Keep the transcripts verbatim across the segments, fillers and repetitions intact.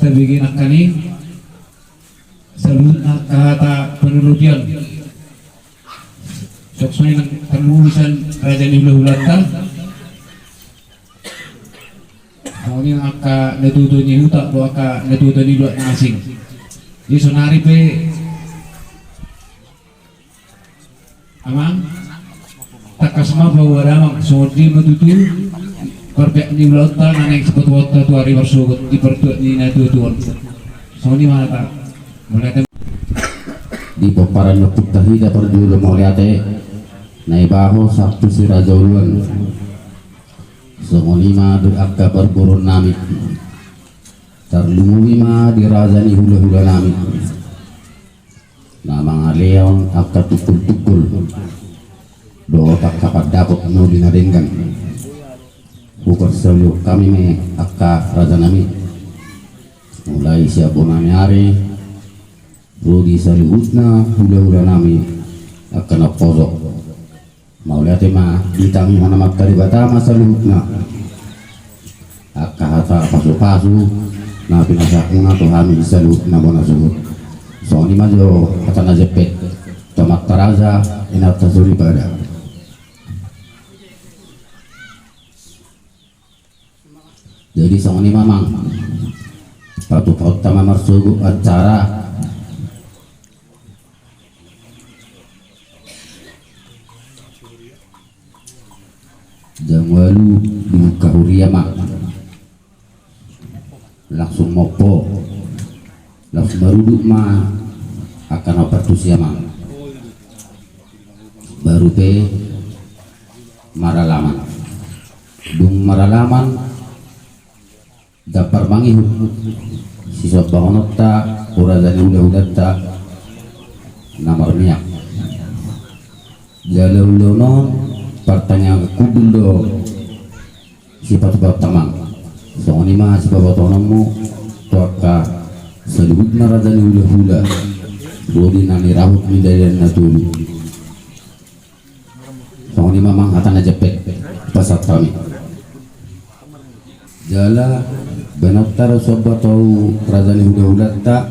Tabege nangkaning saluhutna angka hata panulupion. Songon i nang tarlumobi sian raja ni hulahulanta. Songon i nang angka natuatua ni huta dohot angka natuatua ni luat na asing. Jadi sonari pe amang, tangkas ma paboa damang, songon dia ma tutu parpeak ni ulaonta na naeng sipatupaonta tu ari marsogot di partuat ni natuatua on. Songon i ma hata. Mauliate. Di pomparan ni ompunta hita parjolo mauliate na ibaho sahat tu si raja oloan. Songon i ma di angka parboruon nami, tarlumobi ma di raja ni hulahula nami na mangalehon angka tungkultungkul dohot angka pandapot na uli na denggan. Huparsaulihon hami ma angka raja nami, mulai sian bona ni ari ro di saluhutna hulahula nami angka na poso. Mauliate ma, ditangihon Amanta Debata ma saluhutna angka hata pasupasu na pinasahatmuna tu hami di saluhutna bona suhut. Songon i ma jo hata na jempek tu amanta raja, inanta soripada. Jadi songon i ma amang, patupaonta ma marsogot acara. Jam ualu dibuka huria ma, langsung mompo, langsung marudut ma angka na partusi amang. Baru pe maralaman. Dung maralaman, ndang parmangihut sisombahononta tu raja ni hulahulanta na marmiak. Jala ulaon on partangiangan hundul do sipatupaonta amang. Songon i ma sipabotohononmu tu angka saluhutna raja ni hulahula, ro di na nirahut ni dalan na tolu. Songon i ma amang hata na jempek pasahat hami. Jala baen hata do somba tu raja ni hulahulanta,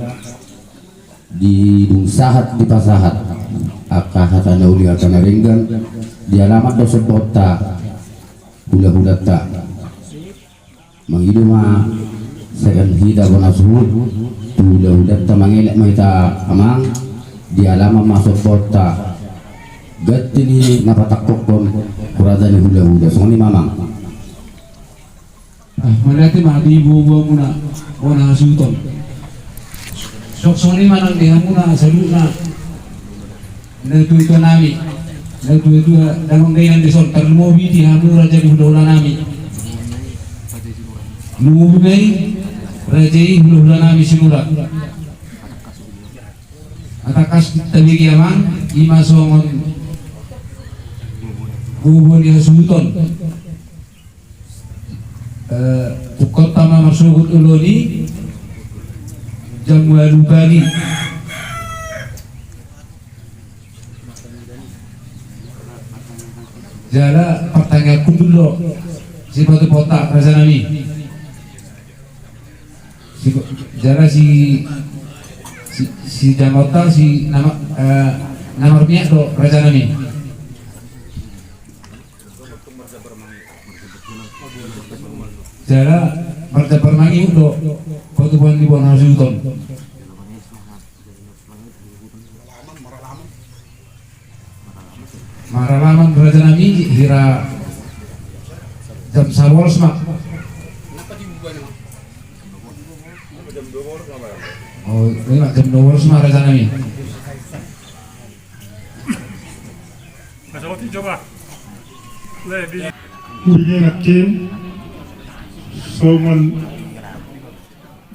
di dung sahat dipasahat angka hata na uli hata na denggan, di alaman do sombaonta hulahulanta. Mangido ma sian hita bona suhut tu hulahulanta, mangelek ma hita amang, di alaman ma sombaonta ganti ni na patangkokhon tu raja ni hulahula. Songon i ma amang. Ah, mauliate ma di boaboamuna bona hasuhuton. Songon i ma nang di hamuna saluhutna natuatua nami, natuatua damang dainang dison, tarlumobi di hamu raja ni hulahula nami. Lumobi ma i raja i hulahula nami Sinurat. Tangkas tabege amang, i ma songon boaboa ni hasuhuton. Eh, tungkot ma marsogot ulaon i, jam ualu pagi. Jala partangiangan hundul do sipatupaonta raja nami. Si, jala si, si, si jamita si nama, eh, na marmiak do raja nami. Jala marjambar mangihut do patupaon ni bona hasuhuton. Maralaman raja nami hira jam sabolas ma. Oh, i ma jam dua bolas ma raja nami. Coba. Lebih. Uringan akin songon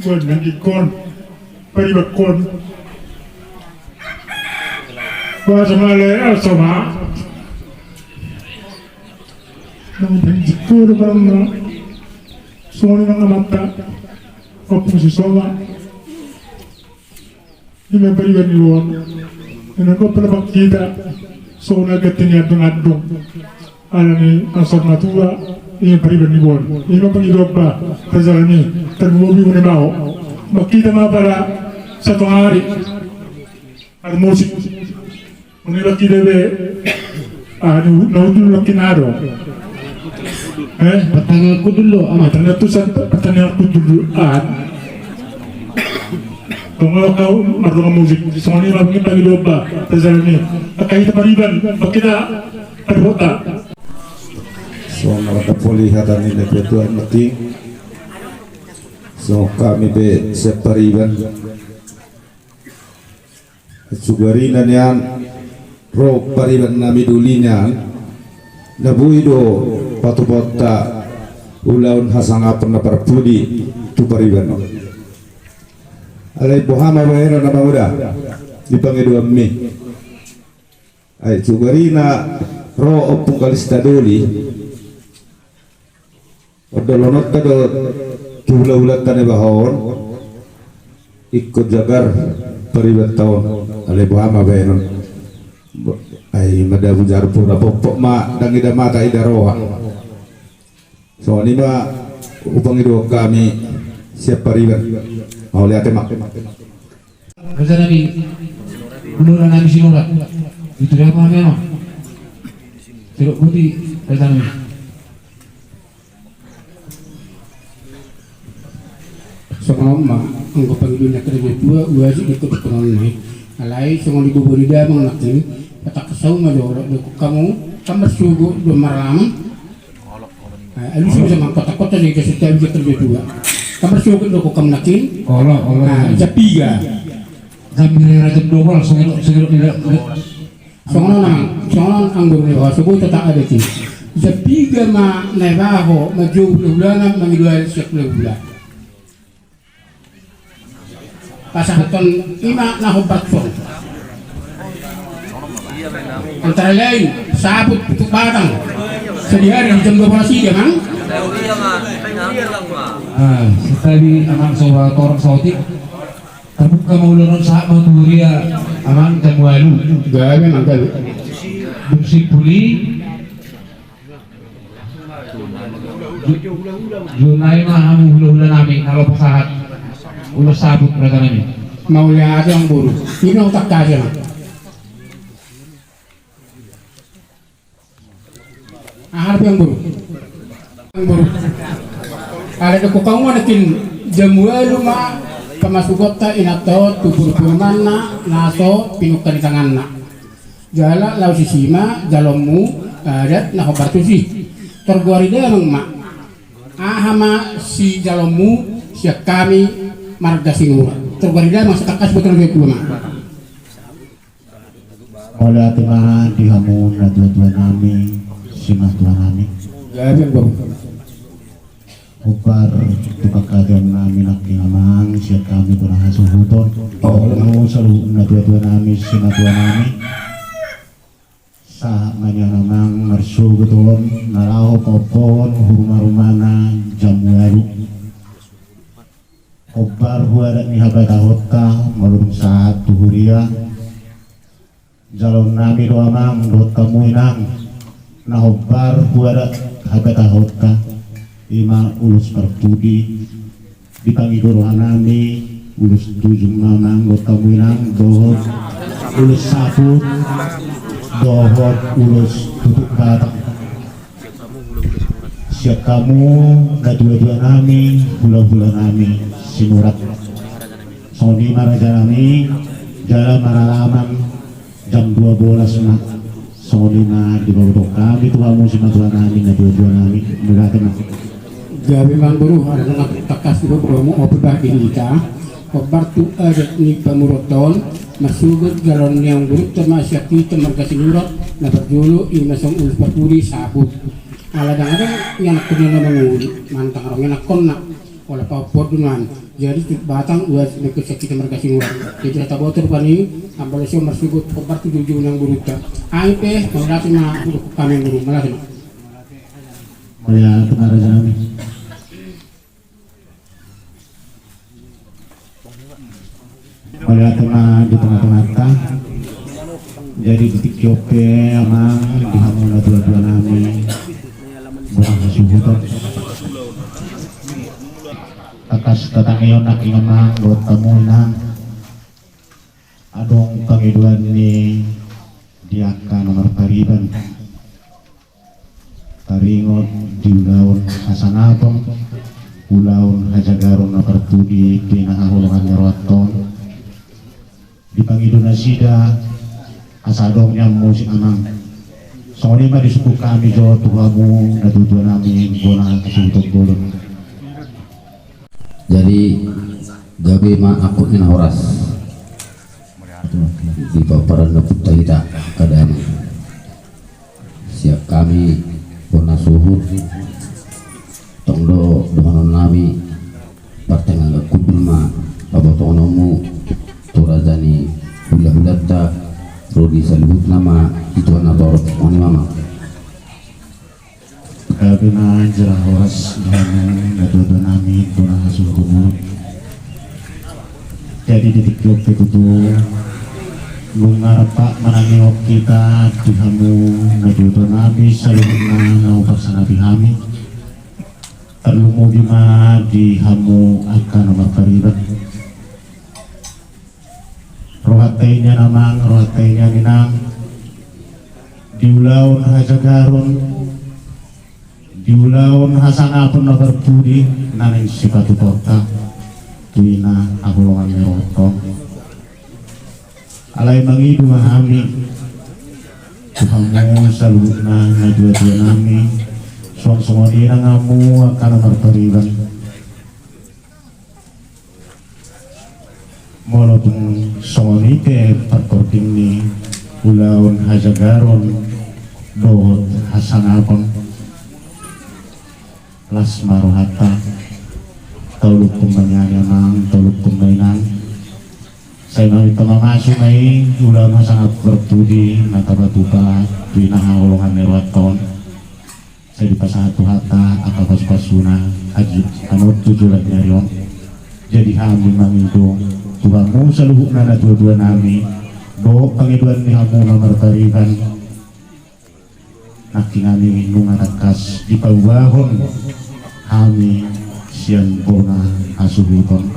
buat nanti kon paribakkon. Wah, sama le, ah, sama. Nang janji ko do barang na songon i nang amanta. Ompung si Soma. Ima pariban ni boan. Ina ko pala bak hita. Songon i ganti ni andung-andung. Alani asor natua. Ima pariban ni boan. Ima pangido ba. Tajalan i. Tarlumobi muna baho. Mangkita ma pada satu hari. Ada musik. Mangkita be. Ah, nu, nu, nu, nu, kinaro. Eh? Pertanyaan aku dulu, Ama. Pertanyaan tu san, pertanyaan aku dulu. Ah. Tonggo kau mardongan musik. Songon i ma mungkin bagi domba. Terserah ni. Pakai itu pariban. Pakai tak? Pariban tak? Songon na mardapoli hata ni na tua-tua nangkin. Songon hami be sian pariban. Sugarina nian ro pariban nami doli nian. Na boi do patupaonta ulaon hasangapon na parpudi tu pariban on. Alai boha ma bahenon na mangula di pangidoanmi. Ai sugarina ro ompung kalista doli. Ondolononta do tu hula-hulanta na baha on. Ingkon jagar paribanta on. Alai boha ma bahenon. Ai madabu jaru pura poppok ma dang ida mata ida roha. Songon i ma hupangidohon hami sian pariban. Mauliate ma. Raja nami, hulahula nami Sinurat. Itu dia apa memang? Jeruk putih, raja nami. Songon on ma, anggo pangidoan ni angka na matua, uasi do tu tongon ni. Alai songon i bobo ni damang nangkin, patangkas hamu ma jolo, dok hamu, kan marsogot do marlam. Eh, alusi ma sama kota-kota ni, kasih tahu dia kerja dua. Kan marsogot do hamu nangkin. Olo, olo. Ah, jam piga. Jam piga, jam dua belas, songon, songon, songon on, songon on anggo ni ho, sogot tak ada ti. Jam piga ma na baho, ma jo hula-hulana, mangido ari sian hula-hula. Pasahaton i ma na hombar tu son. Antara lain, saput, putuk batang. Sadihari jam dua belas i, Amang. Ah, sitabi Amang so torang saotik. Tarbuka ma ulaon on sahat ma tu huria, Amang, jam ualu. Gabe, Amang, gabe. Dung simpul i. Ju-, junae ma hamu hula-hula nami, na laho pasahat. Ulos saput, raja nami. Mauliate, Amang boru. Ina utak kaja, Amang. Aha pe, Amang boru? Amang boru. Alai dok hamu ma nangkin jam ualu ma pamasukonta inanta on tu boru-boru manna na so pinungka ni tanganna. Jala laos disi ma jaloonmu adat na hombar tusi. Torgoari damang ma. Aha ma sijaloonmu sian hami marga Sinurat? Torgoari damang, satangkas botol be kulo ma. Mauliate ma di hamu natua-tua nami, simatua nami. Gabe, Amang boru. Hombar tu pangkataion nami nangkin, Amang, sian hami tu na hasuhuton. Olo. Hamu saluhut natua-tua nami, simatua nami. Sahat ma nian, Amang, marsogot on na laho paompohon hu ruma-rumana jam ualu. Hombar hu adat ni habatahonta, molo dung sahat tu huria. Jaloon nami do, Amang, dohot hamu, Inang, na hombar hu adat habatahonta, i ma ulos parpudi, dipangido roha nami, ulos tujung ma, Amang, dohot hamu, Inang, dohot ulos saput, dohot ulos putuk batang. Sian hamu natua-tua nami, hula-hula nami Sinurat. Songon i ma, raja nami, jala maralaman jam dua belas ma. Songon i ma diboto hami tu hamu simatua nami, natua-tua nami. Mauliate ma. Gabe, Amang boru, ala nunga tangkas diboto hamu, ope bah di hita. Hombar tu adat ni pamoruonta on, marsogot jaloon ni amang borunta ma sian hita marga Sinurat, na parjolo i ma songon ulos parpudi, saput. Ala ndang adong ianakkonna na mangoli, manang ndang adong ianakkonna, pola paompon do nuaeng. Jadi putuk batang uas nangkin sian hita marga Sinurat. Jadi taboto rupani, ambalo sio marsogot hombar tu joujou ni amang borunta. Ai pe, mauliate ma, hudok hami amang boru, mauliate ma. Mauliate ma, raja nami. Mauliate ma di tonga-tonganta. Jadi di tingki on pe, Amang, di hamu natua-tua nami, bona hasuhuton. Tangkas tatangihon nangkin amang dohot hamu inang, adong pangidoan ni di angka na marpariban. Taringot di ulaon hasangapon, ulaon hajagaron na parpudi di na haholongan ni rohanta on. Dipangido nasida asa adong nian musik amang. Songon i ma disungkun hami jo tu hamu natuatua nami bona hasuhuton bolon. Jadi gabe ma angkup ni na horas di pomparan ni ompunta hita angka damang. Sian hami bona suhut, tong do dohonon nami, partangiangan hundul ma pabotohononmu tu raja ni hulahulanta, ro di saluhutna ma di Tuhan na torop. Songon i ma amang. Gabe ma jala horas di hamu natuatua nami bona hasuhuton bolon. Jadi di tingki on pe tutu nunga rap manangihon hita di hamu natuatua nami saluhutna na huparsangapi hami. Tarlumobi ma di hamu angka na marpariban. Rohanta i nian amang, rohanta i nian inang, di ulaon hajagaron, di ulaon hasangapon na parpudi na naeng sipatupaonta tu i na haholongan ni rohanta on. Alai mangido ma hami tu hamu saluhutna natuatua nami, suang songon i nang hamu angka na marpariban. Molo tung songon i pe parpording ni ulaon hajagaron dohot hasangapon, las ma rohanta. Tauluhon ma nian amang, tauluhon ma inang. Sai mamintor mamasu ma i ulaon hasangapon parpudi na tapatupa tu i na haholongan ni rohanta on. Sai dipasahat Tuhanta angka pasupasuna aji annon tu joloan ni ari on. Jadi hami mangido tu hamu saluhutna natuatua nami, dohot pangidoan ni hamu na marpariban, nangkin hami nunga tangkas dipaubahon hami sian bona hasuhuton.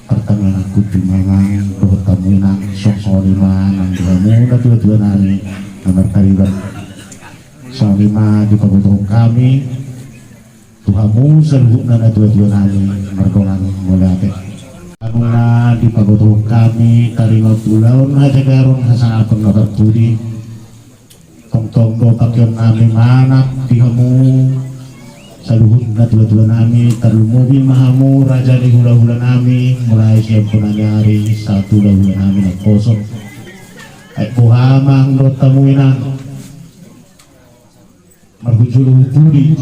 Partangiangan hundul ma amang dohot hamu inang, suang songon i ma nang di hamu natuatua nami na marpariban. Songon i ma dipabotohon hami tu hamu saluhutna natuatua nami, mardongan mauliate. Nunga dipabotohon hami taringot ulaon hajagaron hasangapon na parpudi. Tongtong do pangkeon nami manat di hamu saluhutna natuatua nami, tarlumobi ma hamu raja ni hulahula nami, mulai sian bona ni ari sahat tu hulahula nami naposo. Aek boha amang dohot hamu inang marhujulu pudi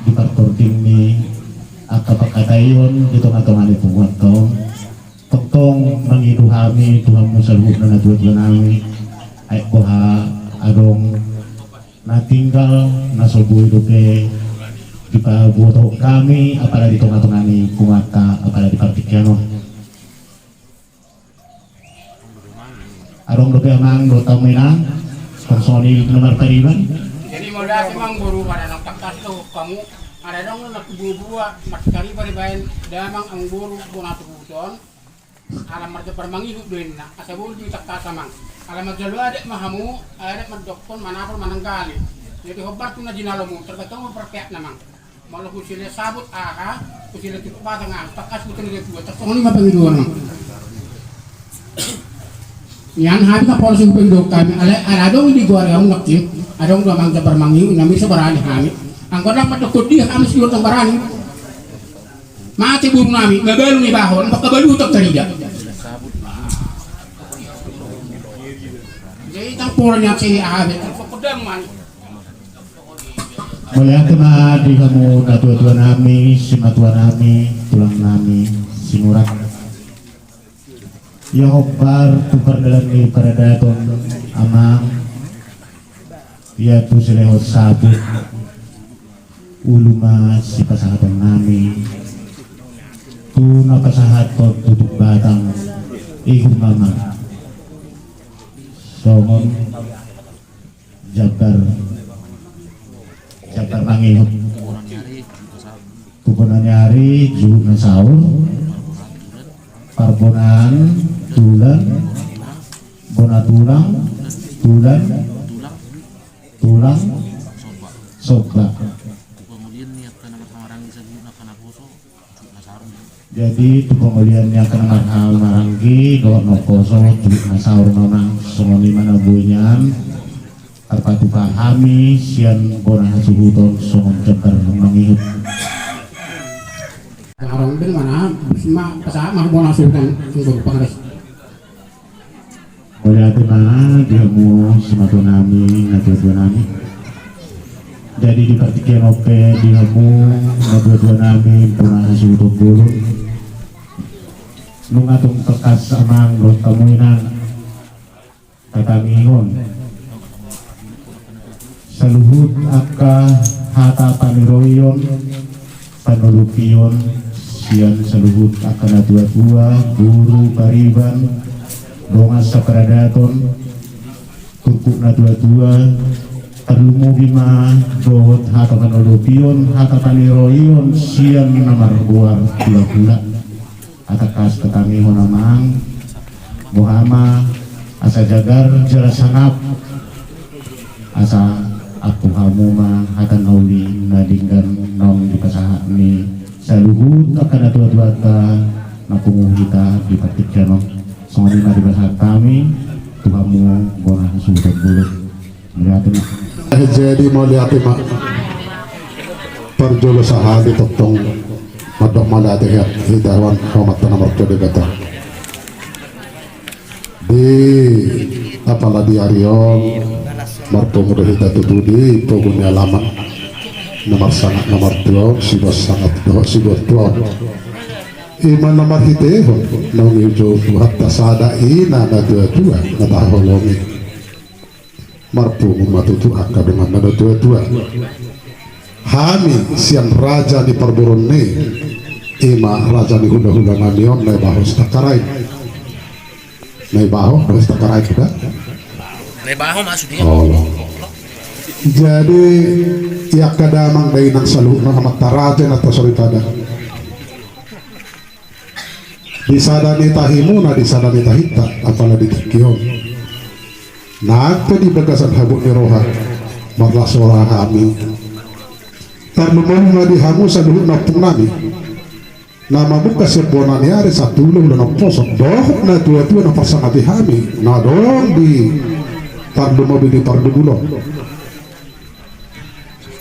di parpording ni angka pangkataion di tongatonga ni punguanta on. Tongtong mangido hami tu hamu saluhutna natuatua nami, aek boha adong na tinggal na so boi dope dipabotohon hami, apala di tongatonga ni punguanta, apala di partingkian on. Adong dope amang dohot hamu inang, songon i na marpariban. Jadi mauliate amang boru, pada nang tangkas do hamu, pada adong na tubu-bua marpariban dibaen damang amang boru bona hasuhuton. Ala marjambar mangihut do inna, asa boi do i tangkas amang. Ala manjalo adat ma hamu, adat mandokkon manapol mananggali. Jadi hombar tu na jinalomu, tergantung ma parpeakna amang. Molo husile sabut aha, husile turpuk batang aha, tangkas hutene dua, tangkas songon i ma pangidoan. Nian hami na pola sungkun do hami, ala, ala adong di goar hamu nangkin, adong do amang jambar mangihut, nami so barani hami. Anggo ndang mandokkon dia hami so ndang barani. Mate boru nami, mabalu ni baho, ndang pakabalu tong tarida. Jadi ndang pola nian sini aha be, ndang pakabalu mani. Mauliate ma di hamu natuatua nami, simatua nami, tulang nami, Sinurat. Ia hombar tu pardalan ni paradaton amang, ia tu silehon sabut, ulu ma sipasahaton nami tu na pasahathon turpuk batang, ihum ma amang songon jambar, jambar mangihut. Bona ni ari, juhut na saur. Parbonaan tulan, bona tulang, tulan, tulang, somba. Jadi tu pangolian ni angka na marhamaranggi dohot na poso, juhut na saur ma amang. Songon i ma na boi nian tarpatupa hami sian bona hasuhuton songon jambar mangihut. Mauliate ma di hamu simatuanami, natuatuanami. Jadi di partingkian on pe di hamu natuatuanami bona hasuhuton bolon, nunga tung tangkas amang dohot hamu inang tatangihon saluhut angka hata paniroion, panolopion sian saluhut angka natuatua, boru, pariban, dongan saparadaton, turpuk natuatua, tarlumobi ma dohot hata panolopion, hata paniroion sian na margoar hulahula. Asa tangkas tatangihon amang, boha ma asa jagar jala sangap, asa ampu hamu ma hata na uli na denggan naung dipasahat ni saluhut angka natuatuanta na pungu hita di partingkian on. Songon i ma dipasahat hami tu hamu bona hasuhuton bolon. Mauliate ma. Eh, jadi mauliate ma. Parjolo sahali tongtong mandok mauliate hita tu Amanta na martua Debata. Di apala di ari on marpungu do hita tutu di pogu ni alaman na marsangap na martua on, siboan sangap dohot siboan tua on. I ma na marhitehon naung dijou Tuhanta sada ina natuatua na tahaholongi. Marpungu ma tutu angka dongan na natuatua. Hami sian raja ni parboruon i, i ma raja ni hulahula nami on, Naibaho Sitangkarain. Naibaho, Baho Sitangkarain, da? Naibaho maksudnya. Oh. Jadi, i angka damang dainang saluhutna, amanta raja nata soripada. Di sada ni tahimuna, di sada ni tahinta, apala di tingki on. Nang pe di bagasan habot ni roha, marlas roha hami. Tarlumobi ma di hamu saluhutna ompung nami. Na mamungka sian bona ni ari sahat tu hulahula na poso. Dohot natuatua na parsangapi hami. Na adong di tarlumobi di Pardubulan.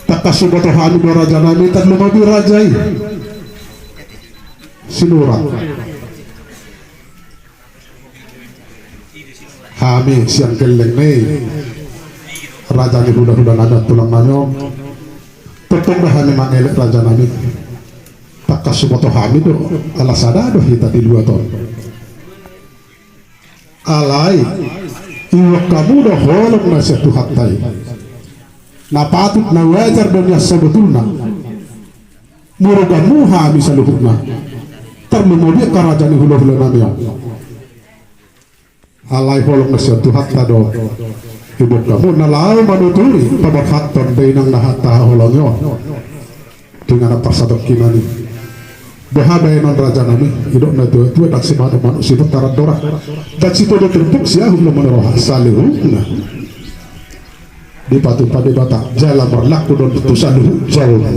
Tangkas huboto hami do raja nami tarlumobi raja i. Sinurat. Hami sian gelleng ni raja ni hulahula nami, tulang nami on. Tongtong do hami mangelek raja nami. Tangkas huboto hami do, ala sada do hita di luat on. Alai, iboan hamu do holong na sian Tuhanta i. Na patut na wajar do nian sabotulna. Muruk hamu hami saluhutna. Tarlumobi angka raja ni hulahula nami on. Alai holong na sian Tuhanta do. Iboan hamu na laho manuturi paborhathon dainang na tahaholongi on. Denggan na parsatongkinan i. Boha baenon raja nami, didok natuatua, ndang simanuk-manuk siboan tarandora. Ndang sitodo turpuk siahut lomo ni roha saluhutna. Dipatupa Debata jala marlaku do tu saluhut jolma.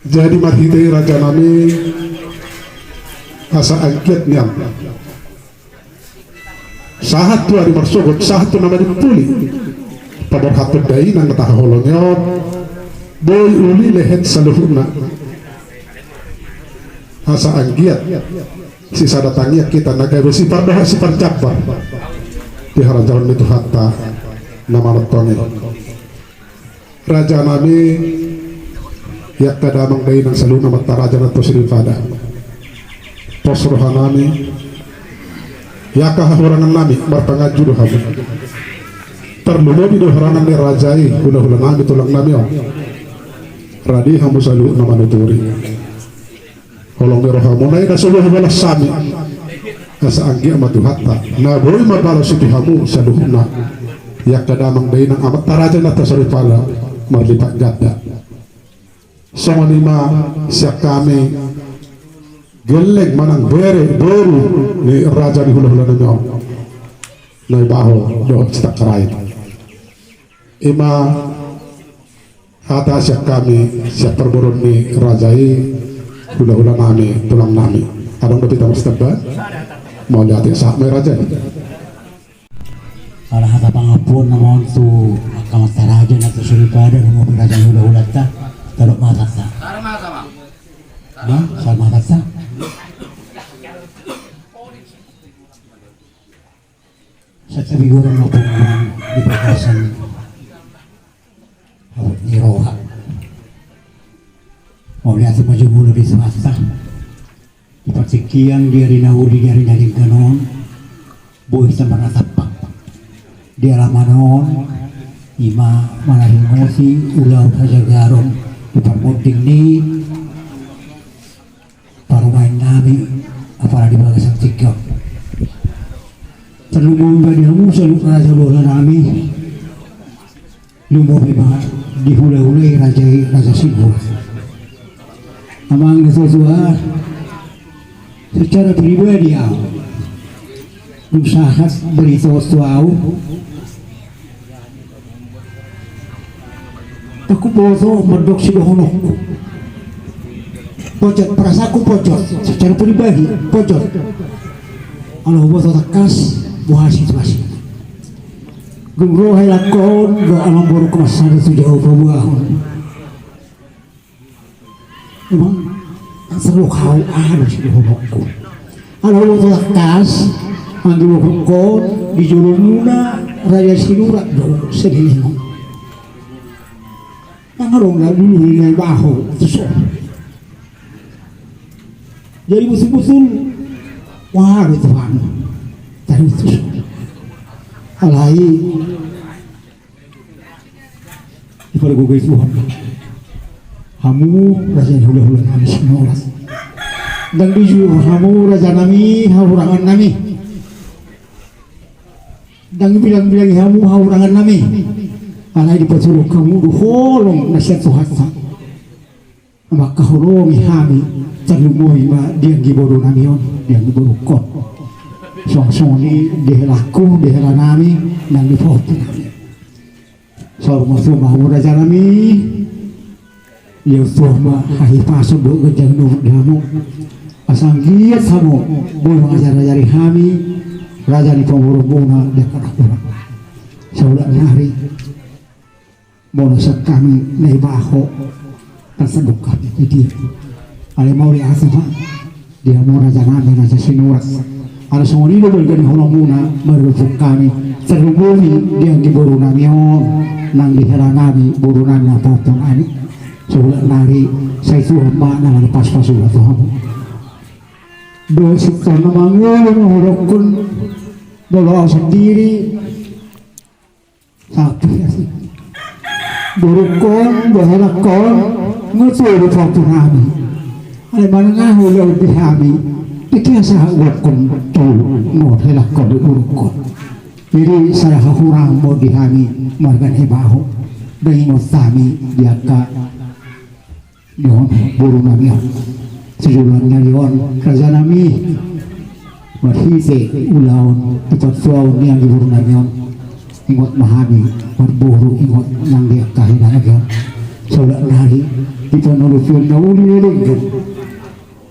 Jadi marhite i raja nami, asa anggiat nian sahat tu ari marsogot, sahat tu na madimpuli paborhathon dainang na tahaholongi on, boi uli lehet saluhutna. Asa anggiat sisada tangiang hita na gabe sipardohot siparjambar di harajaon ni Tuhanta na manongtong i. Raja nami, i angka damang dainang saluhutna, amanta raja nata soripada. Pos roha nami, i angka hahurangan nami, marpanganju do hamu. Tarlumobi do hahurangan ni raja i, hulahula nami, tulang nami on. Rade hamu saluhutna manuturi. Holong ni rohamuna i na so boi hubalos hami. Asa anggiat ma Tuhanta na boi mambalos i tu hamu saluhutna. I angka damang dainang, amanta raja nata soripada, marlipat ganda. Songon i ma sian hami gelleng manang bere boru ni raja ni hulahula nami on, Naibaho dohot Sitangkarain. I ma hata sian hami sian parboruon ni raja i, hulahula nami, tulang nami. Adong dope hita marsitambahan? Mauliate, sahat ma i raja i. Ala hata pangampuon nama on tu angka amanta raja na tu soripada, lumobi raja ni hulahulanta. Tadok ma hatanta. Sahat ma hatanta. Santabi godang ma punguan di bagasan habot ni roha. Mauliate ma jumolo di Tuhanta. Di partingkian di ari na uli, di ari na denggan on, boi hita marnatampak di alaman on, i ma manaringoti ulaon hajagaron di parmonding ni parumaen nami, apala di bagasan tingki on. Tarlumobi ma di hamu saluhut raja hulahula nami, lumobi ma di hulahula i raja i, Raja Sinurat. Amang na tua-tua, secara pribadi au, dung sahat barita on tu au, Ndang huboto mandok sidohononku. Pojot, perasaanku pojot, secara pribadi pojot. Ala huboto tangkas boha situasi. Dung ro helangkon, do amangborungku mansada tu jabu paboahon. Emang selalu hau aha do sidohononku. Ala huboto tangkas, anggi bohongkon, di jolomuna Raja Sinurat do sebenarna. Nang adong na dulu ni Naibaho tu son. Jadi betul-betul wah, Tuhan. Jadi betul. Alai dipargogoi Tuhan hamu raja ni hulahula nami Sinurat. Ndang dijujur hamu raja nami hahurangan nami. Ndang bilang-bilangi hamu hahurangan nami. Alai dipatuduhon hamu do holong na sian Tuhanta. Mangkaholongi hami, tarlumobi ma di anggi boru nami on, di anggi borungkon. Songon i di helangku, di hela nami, nang di pahompu nami. Saur matua ma hamu raja nami. Ia tutu ma hahipason dohot ganjang ni umur di hamu. Asa anggiat hamu boi mangajari-ajari hami, raja ni pamoruonmuna di angka na hurang. Saulak nari. Molo sian hami Naibaho, ndang sandok hami di dia. Alai mauliate ma di hamu raja nami Raja Sinurat. Ala songon i do balga ni holongmuna mardongan hami, tarlumobi di anggi boru nami on, nang di hela nami, boru nami na pahompu nami. Saulak nari, sai Tuhan ma na mangipas-pas ula tu hamu. Dohot sintong na mangolu mangolongkon, molo au sandiri. Sahat tu hea si borungkon, dohot helangkon, nga tubu pahompu nami. Alai manang aha ulaon di hami, di hea sahat uangkon tu dohot helangkon dohot borungkon. Jadi sada hahurang ma di hami marga Naibaho. Ndang ingot hami di angka Ni on boru nami on. Sijoloan nari on raja nami. Marhite ulaon di partuaon ni anggi boru nami on. Ingot ma hami marboru, ingot nang di angka hela nami on. Saulak nari di panolopion na uli na denggan.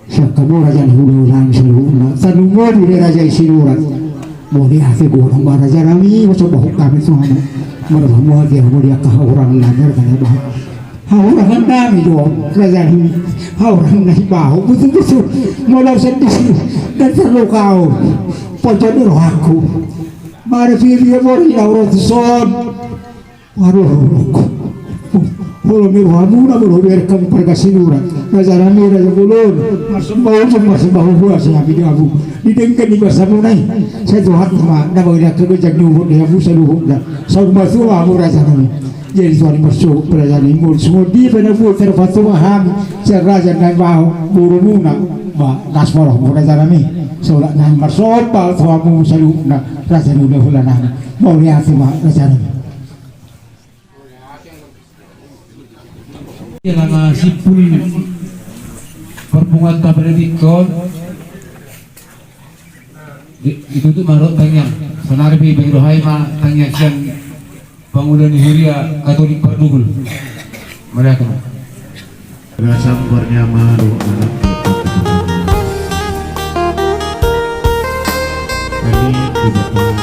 Sian hamu raja ni hulahula nami saluhutna. Tarlumobi di raja i Sinurat. Mauliate godang ma raja nami, molo so bahut hami tu hamu. Marhamuate hamu di angka hahurangan nami, raja nami. Hahurangan nami do, raja nami. Hahurangan nami bahu, betul-betul. Molo au sandiri, ndang tarluka au. Pojot ni rohangku. Mari piri ya mori na ro tu son. Aduh, holong ni rohamuna, molo berek hamu parga Sinurat. Raja nami, raja bolon. Marsomba ujung, marsomba huhuas hami di hamu. Di denggan ni basamuna i. Sai Tuhan ma na mangido ganjang ni umur di hamu saluhutna. Saur matua hamu raja nami. Jadi Tuhan i marsogot raja nami, molo songon dia pe na boi tarpatupa hami sian raja nami bahu borumuna. Ba las ma rohamu raja nami. Saulak nami marsomba tu hamu saluhutna raja ni hulahula nami. Mauliate ma raja nami. Ia na masimpul parpunguanta pada dingkon. Di-, ditutup ma dohot tangiang. Saonari pe dipangido hami ma tangiang sian pangula ni huria Katolik Pardugul. Mauliate ma. Rasambar ni ama dohot anak. Kami tidak tahu.